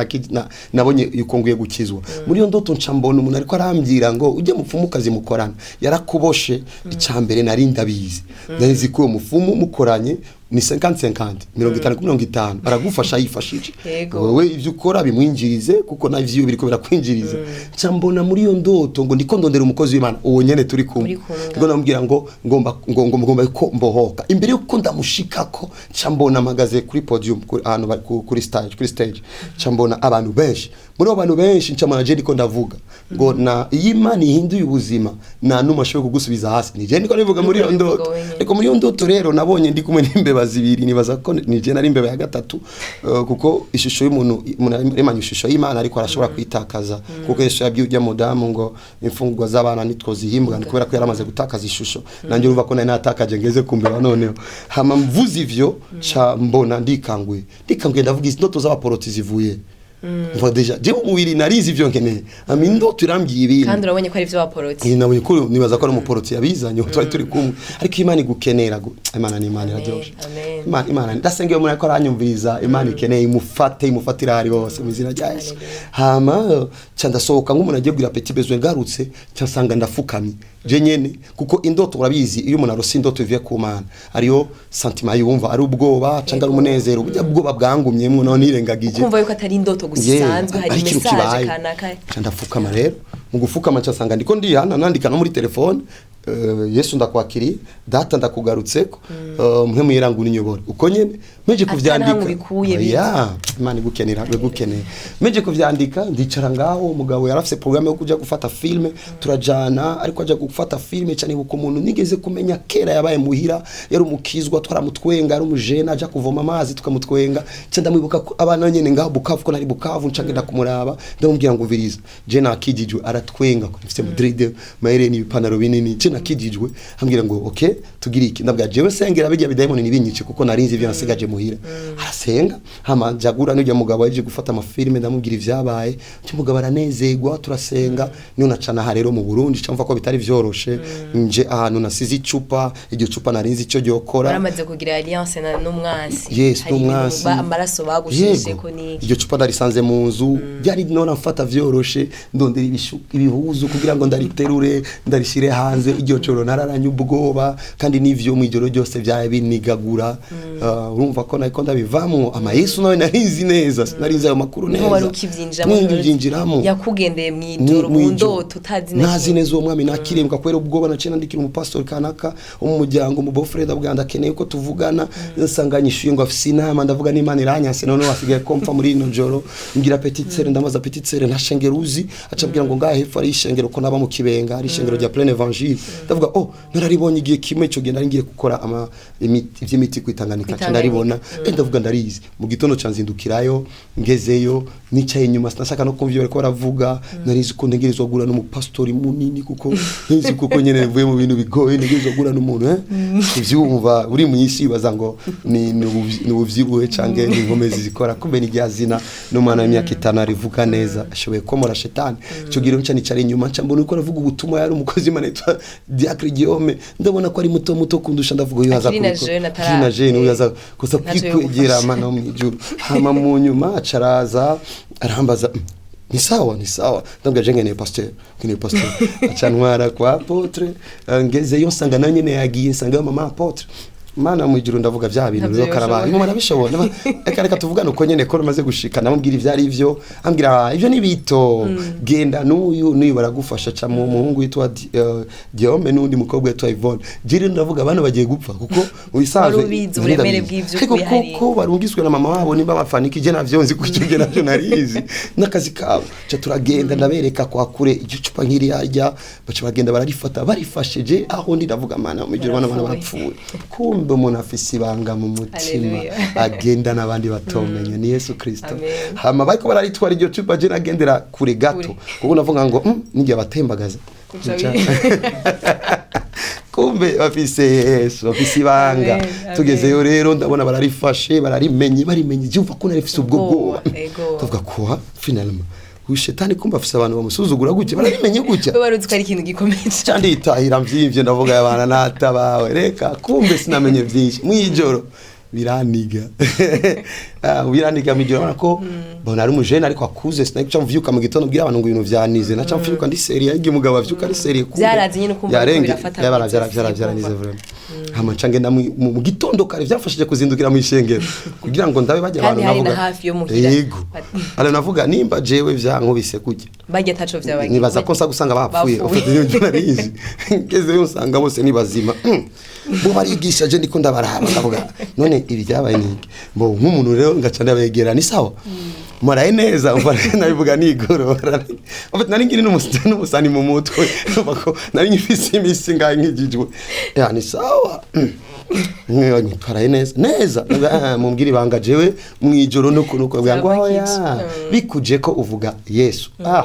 nabonye yuko nguye gukizwa. Muri iyo ndoto nca mbona umuntu ariko arambwira ngo: "Ujye mupfumukazi mukorana yarakuboshe." Icya mbere nari ndabizi, nari nzi ko uwo mufumu mukoranye ni 50-50, 50 kuri 50, aragufasha yifashije. Yego. Wowe ivyo ukora bimwinjirize, kuko navyo biriko birakwinjiriza. Nca mbona muri iyo ndoto ngo ndiko ndondera umukozi w'Imana uwo nyene turi kumwe. Muri kumwe. Ngo namubwira ngo ngomba ngo ngomba ko mbohoka. Imbere yuko ndamushikako, nca mbona mpagaze kuri podium, kuri ahantu kuri stage. Nca mbona abantu benshi. Muri abo bantu benshi nca mbona je ndiko ndavuga ngo: "Na iyi Imana ihinduye ubuzima, nta numwe ashoboye kugusubiza hasi." Ni je ndiko ndabivuga muri iyo Uriko urabivuga ndoto. wenyine. Ariko muri iyo ndoto rero nabonye ndi kumwe n'imbeba zibiri, nibaza ko ni je nari imbeba ya gatatu, kuko ishusho y'umuntu, umuntu aremanye ishusho y'Imana, ariko arashobora kuyitakaza, kuko Yesu yabwiye ujya mudamu ngo imfungurwa z'abana nitwozihimbwa, ni kubera ko yaramaze gutakaza ishusho. Nanjye urumva ko nari natakaje ngeze ku mbeba. Noneho hama mvuze ivyo, ca mbona ndikanguye. Ndikanguye ndavuga: "Izi ndoto z'abaporoti zivuye?" Mva déjà jewe umubiri narizi ivyo nkeneye, ama indoto irambwiye ibindi. Kandi urabonye ko ari ivyo baporoti. Nabonye ko nibaza ko ari umuporoti yabizanye twari turi kumwe, ariko Imana igukenera Imana ni Imana iraryoshe. Amen. Imana ndasenga iyo umuntu ariko aranyumviriza, Imana ikeneye imufate, imufatire ahari hose mu izina rya Yesu. Hama ca ndasohoka nk'umuntu agiye kugira petit besoin. Ngarutse ca nsanga ndafukamye je nyene, kuko indoto urabizi, iyo umuntu arose indoto ivuye ku Mana ariyo sentiment yumva, ari ubwoba canke ari umunezero, burya bwoba bwangumyemwo none nirengagije. Kumva yuko atari indoto gusa. gusa Yeah, isanzwe, hari ari ikintu message kibaye. kanaka. Nca ndapfukama rero, mu gufukama nca nsanga ndiko ndihana, nandika no muri telefone, Yesu ndakwakiriye, data ndakugarutseko, mwe mwiranga uninyobore uko nyene meje Ata kuvyandika. nahamwe ubikuye biza. Ya, Imana igukenera, igukeneye. Meje kuvyandika, ndicara ngaho. Umugabo yarafise programme yo kuja gufata film, turajana. Ariko aja gufata film, cyane uko umuntu nigeze kumenya kera yabaye muhira, yari umukizwa, twaramutwenga, ari umujene aja kuvoma amazi tukamutwenga. Nca ndamwibuka ko abana nyene ngaho Bukavu, ko nari Bukavu, nca ngenda kumuraba, ndamubwira ngo umviriza, je nakijijwe. Aratwenga ko mfite Madrid mahereni, ibipantaro binini. Je nakijijwe. Ambwira ngo okay, tugira iki? Ndabwira jewe sengera bijya bidayimoni nibinyice, kuko narinzi ivyo nasigaje muhira. Arasenga, hama njagura n'ujya mugabo yaje gufata amafilme, ndamubwira ivyabaye. Cyo mugabo aranezerwa, turasenga. Niyo nacana aha rero mu Burundi, cyamva ko bitari vyoroshe, nje ahantu nasize icupa, iryo cupa narinzi icyo ryokora. Waramaze kugira alliance n'umwansi. Yes. Hari ibintu N'umwansi. Amaraso bagushije Yego. ko niki. Iryo cupa ndarisanze mu nzu, byari none mfata vyoroshe, ndondera ibihuzu kugira ngo ndariterure ndarishyire hanze. Iryo joro nararanye ubwoba, kandi n'ivyo mu ijoro ryose byari binigagura. Urumva ko nariko ndabivamwo ama Yesu nawe narizi neza, narinzi ayo makuru Niho neza. wari ukivyinjiramo. Niho nkivyinjiramo. Yakugendeye mw'ijoro, mu Mw'ijoro. ndoto utazi na Ntazi kimwe. neza uwo mwami nakirembwa kubera ubwoba. Naciye nandikira umupastori kanaka wo mu muryango, mu beau-frère, ndavuga ndakeneye ko tuvugana. Nsanga nyishuye ngo afise inama. Ndavuga n'Imana iranyanse, none wasigaye ko mpfa muri ino joro. Ngira petite sœur, ndamubaza: petite sœur, nta shengero uzi? Aca ambwira ngo ngaha hepfo ari ishengero, ko naba mu Kibenga, ari ishengero rya Plein Évangile. Ndavuga oh, nararibonye igihe kimwe, ico gihe nari ngiye gukora ama ivy'imiti kwitanganika, nca ndaribona. Ndavuga ndarizi. Mu gitondo ca nzindukirayo, ngezeyo nicaye inyuma, sinashaka no kumva ibyo bariko baravuga. Narizi ko ntegerezwa guhura n'umupastori munini, kuko nzi kuko nyene mvuye mu bintu bigoye, ntegerezwa guhura n'umuntu, kuvyumva uri mu isi bibaza ngo ni ubuvyibuhe canke ni inkomezi zikora, kumbe ni rya zina n'umwana w'imyaka 5 arivuga neza, ashoboye komora shetani. Ico gihe nca nicara inyuma, nca mbona uko aravuga ubutumwa, yari umukozi w'Imana yitwa Diacre Guillaume. Ndabona ko ari muto muto kundusha, ndavuga uyu aza Akiri na kubikora. jeune, Akiri na jeune, uyu aza gusa ntacyo yo kwikwegera gufasha. Mana wo mw'ijuru. Hama mu nyuma acaraza arambaza: Ni sawa, ni sawa?" Ndabwira je nkeneye pasteur, nkeneye pasteur." Aca ntwara kwa apôtre. Ngezeyo nsanga nawe nyene yagiye, nsanga mama apôtre. Mana mu ijuru, ndavuga vya bintu Ntabyo rero karabaye. yoshobora. Mama arabishobora. Reka reka tuvugane uko nyene ko rumaze gushika. Namubwira ivyo ari vyo, ambwira: "Ah, ivyo ni bito, genda n'uyu n'uyu baragufasha." Ca mu muhungu witwa Guillaume n'undi mukobwa witwa Yvonne. Jiri ndavuga abana bagiye gupfa, kuko mu bisanzwe Wari ubizi uburemere ndabizi. bw'ivyo Ariko kwihariye. koko barungiswe na mama wabo, nimba bafanika ije navyo nzi, kuko icyo navyo narizi n'akazi kabo. Ca turagenda, ndabereka kwa kure iryo cupa nk'iri yarya, baca bagenda bararifata. Barifashe je aho ndi ndavuga: "Mana mu ijuru, bana bana Barapfuye. barapfuye." Kumbe umuntu afise ibanga mu mutima Haleluya. agenda n'abandi batomenya, ni Yesu Kristo. Amen. Hama bariko bararitwara iryo cupa, je nagendera kure gato, Kure. kuko navuga ngo nigiye abatembagaza. Uca Kumbe bafise Yesu, bafise ibanga. Amen, amen. Tugezeyo rero ndabona bararifashe, bararimenye, barimenye. Jumva ko narifise ubwo Ubwoba, bwoba. ego. Ndavuga ko finalement uyu shetani kumva afise abantu bamusuzugura gutya, bararimenye gutya. We wari uzi ko ari ikintu gikomeye cane. Ca nditahira mvyimvye, ndavuga abana natabawe reka. Kumbe sinamenye vyinshi mwijoro, biraniga. Biraniga mwijoro. Urabona ko bona ari umujene ariko akuze, sinari mvyuka mu gitondo mbwira abantu ngo ibintu vyanize, naca mvyuka ndi sérieux. Igihe umugabo avyuka ari sérieux, kumbe Vyarazi nyene ukumva ko yarenge birafata yabara mw'izosi, vyaranize ukumva. vraiment. Hama nca ngenda mu gitondo kare, vyamfashije kuzindukira mu ishengero kugira ngo ndabe bajya Kandi abantu. hari na Navuga hafi yo muhira. Yego, ara navuga nimba jewe vyankubise kujya, Barya ataco vyabagize. nibaza ko nsa gusanga bapfuye. Bapfuye. Ufite ibyo narizi, ngezeyo nsanga bose ni bazima. Bo barigisha, je ndiko ndabaraba, ndavuga none ibi byabaye niki? Bo nk'umuntu rero ngaca ndabegera: "Ni sawa, muraye neza?" Umva nabivuga nigorora. En fait nari ngiri n'umusani mu mutwe. Urumva ko nari ngifise imisi ngahe nkijijwe. Ya, ni sawa. Twaraye neza neza. Ndavuga, "Ah, mumbwire ibanga jewe mwijoro nuko nuko." Bwa ngo oya, bikuje ko uvuga Yesu. Ah,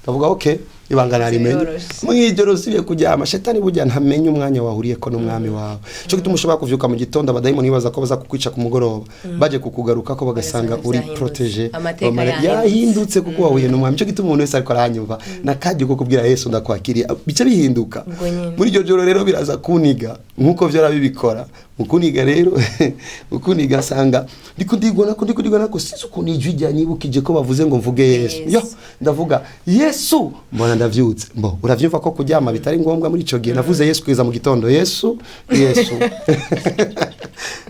ndavuga okay, ibanga narimenye. Vyoroshe. Mwijoro usubiye kuryama, shetani burya ntamenya umwanya wahuriyeko n'umwami wawe. Cyo gituma ushobora kuvyuka mu gitondo, abadayimoni bibaza ko baza kukwica ku mugoroba, baje kukugaruka ko bagasanga Bagasanga uri vyahindutse. protégé. Amateka Bamara- yahindutse. Yahindutse kuko wahuye n'umwami. Cyo gituma umuntu wese ariko aranyumva nakajya ko kubwira Yesu ndakwakiriye, bice bihinduka. Ubwo nyene. Muri iryo joro rero biraza kuniga nkuko vyara bibikora. Mukuniga rero, mukuniga nsanga ndiko ndigona ko ndiko ndigona ko sinzi ukuntu ijwi ryanyibukije ko bavuze ngo mvuge Yesu. Yesu. Yo, ndavuga Yesu, mbona ndavyutse. Mbo uravyumva ko kuryama bitari ngombwa muri ico gihe. Navuze Yesu kugeza mu gitondo. Yesu, Yesu.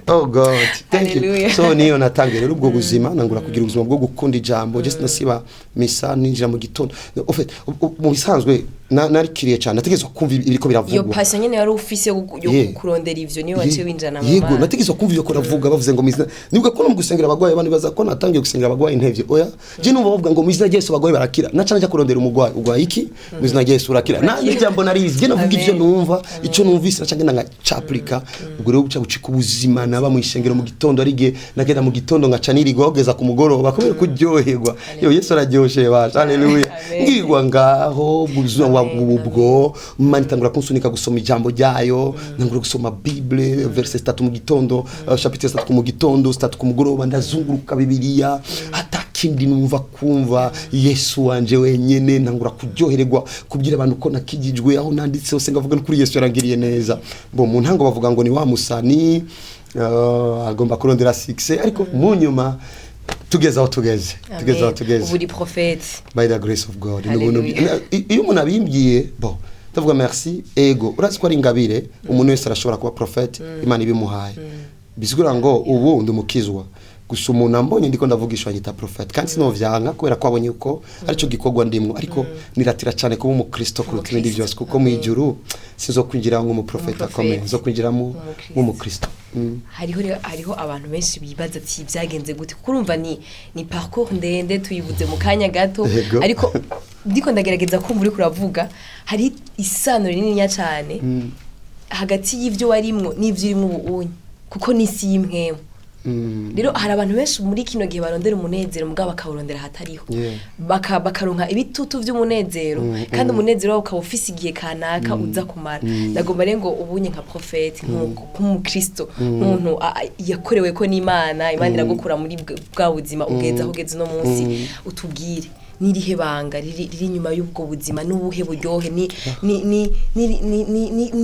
Oh God, thank you. Hallelujah. So niyo natangiye rero ubwo buzima, nangura kugira ubuzima bwo gukunda ijambo. Just nasiba misa, ninjira mu gitondo. En fait, mu bisanzwe narikiriye cyane, nategerezwa kumva ibiriko Iyo biravugwa. passion nyene wari ufise yo Yeah. kurondera ivyo, niyo waciye winjana mu Yego. Mana. Nategerezwa kumva ibyo kuravuga. Bavuze ngo mu izina, nibuka ko no mu gusengera abagwayi, abantu baza ko natangiye gusengera abagwayi ntevye. Oya, je numva bavuga ngo mu izina rya Yesu abagwayi barakira, naca nja kurondera umugwayi: "Ugwaye iki?" "Mu izina rya Yesu urakira." Na n'ijambo narizi, je navuga ivyo Amen. numva, ico numvise naca ngenda ngacaplika. Ubwo rero buca bucika ubuzima, naba mu ishengero mu gitondo, ari igihe nagenda mu gitondo ngaca nirigwa kugeza ku mugoroba kubera kuryoherwa. Yo, Yesu araryoshe basha, haleluya. Amen. Ngirwa ngaho ubuzima Amen. ubwo Imana itangura kunsunika gusoma ijambo ryayo. Ntangura gusoma Bible, verse 3 mu gitondo, chapitre 3 mu gitondo, 3 ku mugoroba. Ndazunguruka Bibiliya, atakindi numva kumva Yesu wanje wenyene. Ntangura kuryohererwa kubwira abantu ko nakijijwe. Aho nanditse hose ngavuga no kuri Yesu yarangiriye neza. Bo mu ntango bavuga ngo ni wa musani, agomba kurondera succès, ariko mu nyuma tugeze aho tugeze, tugeze aho Amen. tugeze. Ubu uri prophète. By the grace of God. Ni ubuntu. Hallelujah. Iyo umuntu abimbwiye, bon, ndavuga merci. Ego, urazi ko ari ingabire, umuntu wese arashobora kuba prophète Imana ibimuhaye. Bisigura ngo ubu ndi umukizwa gusa. Umuntu ambonye ndiko ndavugishwa anyita prophète, kandi sinovyanka kubera ko abonye uko aricyo gikorwa ndimwo, ariko niratira cyane kuba umukristo kuruta ibindi byose, kuko mu ijuru sinzokwinjira nk'umuprofete akomeye, nzokwinjiramo Umukristo. nk'umukristo. Hariho rero, hariho abantu benshi bibaza ati byagenze gute, kuko urumva ni parcours ndende, tuyibuze mu kanya gato. Yego. Ariko ndiko ndagerageza kumva uriko uravuga, hari isano rininiya cyane hagati y'ivyo warimwo n'ivyo urimo ubu unye, kuko n'isi y'impwemu. Rero hari abantu benshi muri kino gihe barondera umunezero, mugabo bakawurondera ahatariho. Bakaronka ibitutu vy'umunezero, kandi umunezero wabo ukaba ufise igihe kanaka uza kumara. Ndagomba rero ngo ubunye nka prophète, nk'umukristo, nk'umuntu yakorewe ko n'Imana, Imana iragukura muri bwa buzima ugeze aho ugeze uno munsi, utubwire nirihe banga riri inyuma y'ubwo buzima, n'ubuhe buryohe, ni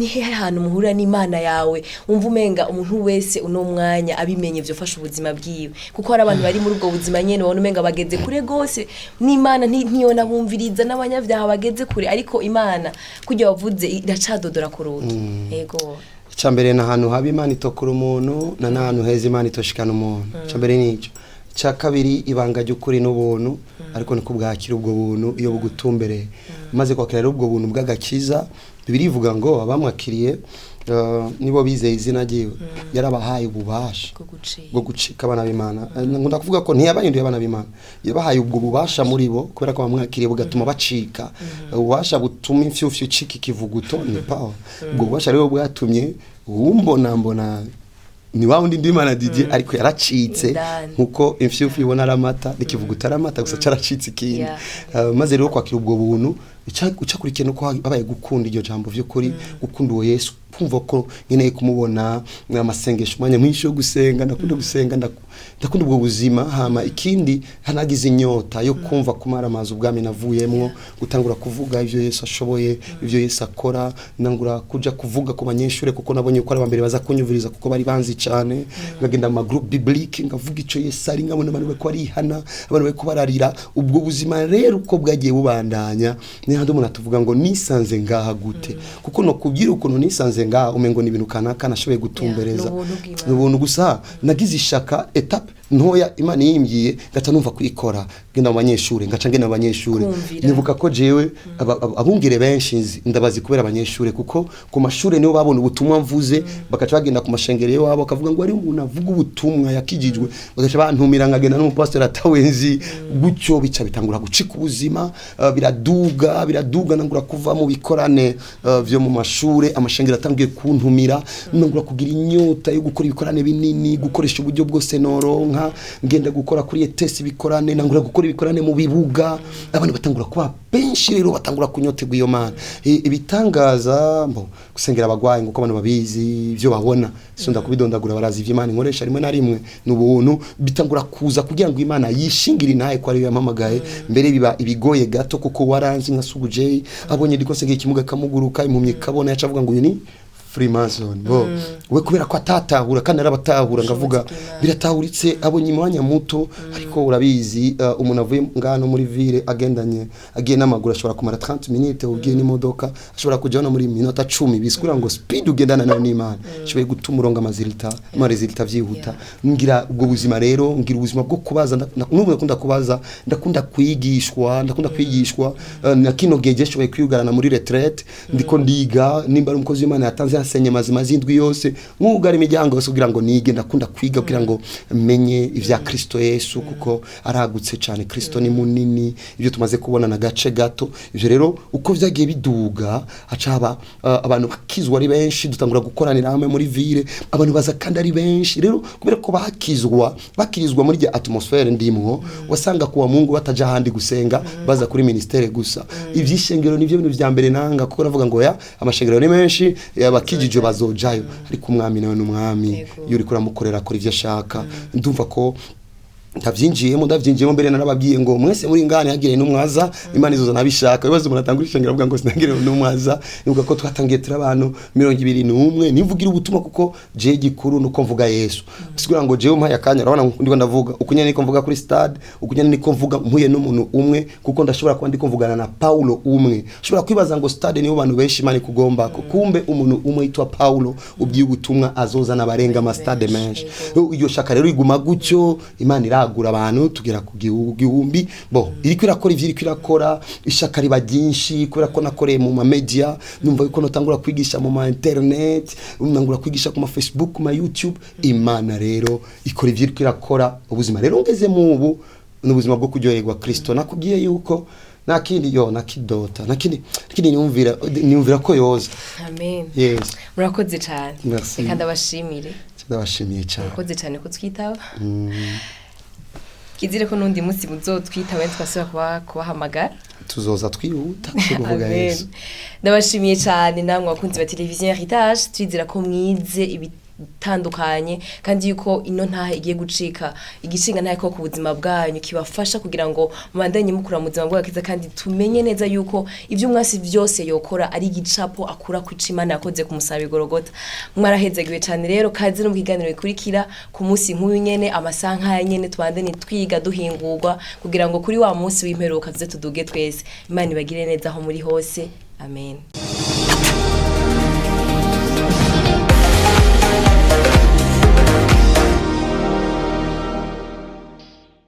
hehe hantu muhurira n'Imana yawe wumva umenga umuntu wese uno mwanya abimenye vyofasha ubuzima bwiwe, kuko hari abantu bari muri ubwo buzima nyene babona umenga bageze kure gose n'Imana ntiyona bumviriza n'abanyabyaha bageze kure, ariko Imana kurya wavuze iracadodora ku rugi. Yego. Icya mbere, ni ahantu haba Imana itokura umuntu, na n'ahantu heza Imana itoshikana umuntu. Icya mbere ni icyo. Icya kabiri, ibanga ry'ukuri n'ubuntu, ariko niko bwakira ubwo buntu iyo bugutumbereye. Maze kwakira rero ubwo buntu bw'agakiza, Bibiliya ivuga ngo abamwakiriye, nibo bizeye izina ryiwe, yarabahaye ububasha bwo gucika bwo gucika abana b'Imana. Nkunda kuvuga ko ntiyabahinduye abana b'Imana, yabahaye ubwo bubasha muri bo kubera ko bamwakiriye, bugatuma bacika. Ububasha butuma imfyufyu icika ikivuguto ni power. Ubwo bubasha rero bwatumye uwumbona mbona ni wa wundi Ndimana Didier, ariko yaracitse Indani. nkuko imfyufyu ibona ari amata n'ikivuguto ari amata, gusa caracitse ikindi. Maze rero kwakira ubwo buntu, icakurikiye nuko habaye gukunda iryo jambo vy'ukuri, gukunda uwo Yesu, kumva ko nkeneye kumubona, amasengesho, umwanya mwinshi wo gusenga. Ndakunda gusenga, ndakunda ubwo buzima. Hama ikindi, hanagize inyota yo kumva kumara amazi ubwami navuyemwo, gutangura kuvuga ivyo Yesu ashoboye, ivyo Yesu akora. Nangura kuja kuvuga ku banyeshure, kuko nabonye ko ari abambere baza kunyumviriza, kuko bari banzi cyane. Ngagenda mu groupe biblique, ngavuga ico Yesu ari, nkabona abantu bariko barihana, abantu bariko bararira. Ubwo buzima rero uko bwagiye bubandanya, ni handi umuntu atuvuga ngo nisanze ngaha gute, kuko no kubwira ukuntu nisanze ngaha umengo ni ibintu kanaka nashoboye gutumbereza. Yeah, n'ubuntu bw'Imana. Ni ubuntu gusa. Nagize ishaka, étape ntoya Imana yimbwiye, ngaca numva kuyikora, ngenda mu banyeshure, ngaca ngenda mu banyeshure. Kumvira. Nibuka ko jewe abungere benshi nzi ndabazi kubera abanyeshure, kuko ku mashure nibo babona ubutumwa mvuze, bagaca bagenda ku mashengero iwabo bakavuga ngo ari umuntu avuga ubutumwa yakijijwe, bagaca bantumira, nkagenda n'umupasiteri atawenzi gutyo. Bica bitangura gucika ubuzima, biraduga, biraduga. Nangura kuva mu bikorane vyo mu mashure, amashengero atangiye kuntumira, nangura kugira inyota yo gukora ibikorane binini, gukoresha uburyo bwose noronka, ngenda gukora kuri ETS ibikorane, nangura gukora ibikorane mu bibuga, abantu batangura kuba benshi rero, batangura kunyoterwa iyo Mana. Ibitangaza mbo gusengera abagwayi, nguko abantu babizi ibyo babona, sinda kubidondagura, barazi ivyo Imana inkoresha rimwe na rimwe. Ni ubuntu, bitangura kuza kugira ngo Imana yishingire intahe ko ariyo yampamagaye. Mbere biba ibigoye gato, kuko waranzi nka Sugu J, abonye ndiko nsengera ikimuga kamuguruka, impumyi kabona, yaca avuga ngo uyu ni Freemason bo we kubera ko atatahura kandi arabatahura, ngavuga bw'Imana. Biratahuritse, abonye umwanya muto, ariko urabizi, umuntu avuye ngano muri ville agendanye, agiye n'amaguru ashobora kumara 30 minutes, ugiye n'imodoka ashobora kujya no muri minota 10. Bisigura ngo speed ugendana nayo n'Imana ishoboye gutuma uronga ama résultats vyihuta. Ngira ubwo buzima rero, ngira ubuzima bwo kubaza, n'ubu ndakunda kubaza, ndakunda kwigishwa, ndakunda kwigishwa. Na kino gihe gishoboye kwiyugarana muri retraite, ndiko ndiga. Nimba ari umukozi w'Imana yatanze yansenye mazima z'indwi yose, mwugara imiryango yose kugira ngo nige. Ndakunda kwiga kugira ngo menye ivya Kristo Yesu, kuko aragutse cyane. Kristo ni munini, ibyo tumaze kubona na gace gato. Ivyo rero uko vyagiye biduga, hacaba abantu bakizwa ari benshi, dutangura gukoranira hamwe muri ville, abantu baza kandi ari benshi. Rero kubera ko bakizwa, bakirizwa muri rya atmosphère ndimwo, wasanga kuwa Mungu bataja ahandi gusenga, baza kuri ministère gusa. Ivyishengero nivyo bintu vya mbere nanga, kuko navuga ngo ya amashengero ni menshi, abakijije bazojayo, ariko umwami nawe n'umwami. Iyo uriko uramukorera akora ivyo ashaka. Ndumva ko ndavyinjiyemo. Mbere narababwiye ngo mwese muri ngane hagire n'umwaza, Imana izoza nabishaka. Ibibazo umuntu atangura ishengero avuga ngo sinagire n'umwaza. Nibuka ko twatangiye turi abantu 21. Nivugira ubutumwa kuko je gikuru nuko mvuga Yesu. Sigura ngo jewe mpaye akanya, urabona ndiko ndavuga ukunyene niko mvuga kuri stade, ukunyene niko mvuga mpuye n'umuntu umwe, kuko ndashobora kuba ndiko mvugana na Paulo umwe. Ushobora kwibaza ngo stade nibo bantu benshi Imana ikugomba, kumbe umuntu umwe yitwa Paulo ubwiye ubutumwa azozana abarenga ama stade menshi. Iryo shaka rero iguma gutyo, Imana iragura abantu tugera ku 1000. Bo iriko irakora ivyo iriko irakora, ishaka riba ryinshi kubera ko nakoreye mu ma media. Numva yuko notangura kwigisha mu ma internet, nangura kwigisha ku ma Facebook, ku ma YouTube. Imana rero ikora ivyo iriko irakora. Ubuzima rero ngeze mu ubu ni ubuzima bwo kuryoherwa Kristo. Nakubwiye yuko nakindi yo nakidota, nakindi niyumvira ko yoza. Amen. Yes. Murakoze cyane. Merci. Reka ndabashimire. Ndabashimiye cyane. Murakoze cyane ko twitaba. Kizire ko n'undi munsi muzotwitaba twasubira kubahamagara. Tuzoza twihuta tukuvuga Amen. Yesu. Ndabashimiye cyane namwe bakunzi ba televiziyo Heritage. Twizera ko mwize ibitandukanye kandi yuko ino ntahe igiye gucika igishinga ntahe ko ku buzima bwanyu kibafasha kugira ngo mubandanye mukura mu buzima bw'agakiza, kandi tumenye neza yuko ibyo umwasi byose yokora ari igicapo akura ku ico Imana yakoze ku musaraba i Gorogota. Mwarahezagiwe cyane rero. Kaze no mu kiganiro bikurikira ku munsi nk'uyu nyene, amasaha nk'aya nyene, tubandanye twiga duhingurwa kugira ngo kuri wa munsi w'imperuka tuze tuduge twese. Imana ibagire neza aho muri hose. Amen.